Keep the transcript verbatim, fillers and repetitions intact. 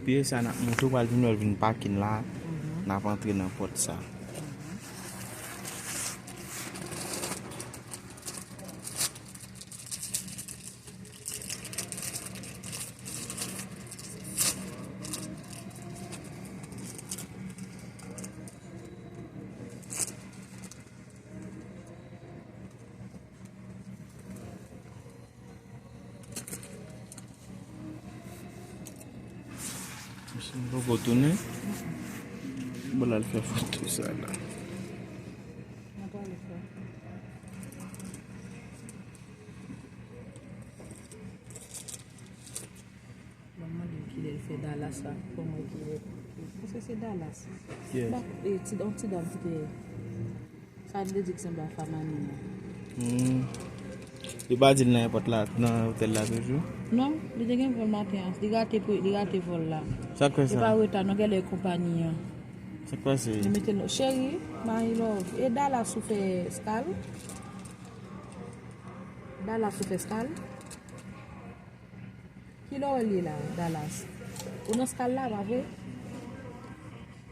Pye sa n ap monte, w pral vin wè l vin pakin la. N ap antre nan pòt sa. Misye poko tounen. Bon, l al fè foto sa la. Bon, mande m kilè l fè Dallas la. Pou mwen kilè. Èske se Dallas? Yes. Bon, e, ti, yon ti dam ki te Sa vle di ki sanble a Famani an. Hmm. Yo pa di l nan èpòt la, nan otèl la toujou? Non, li te gen vòl maten an. Li rate, pou- li rate vòl la. Sa k fè sa? Li pa reta, non, genlè konpayi an. Sa k pase? Li mete l, cheri, my love. E Dallas ou fè eskal? Dallas ou fè eskal? Kilè w li la, Dallas? Ou nan eskal la, pa vre?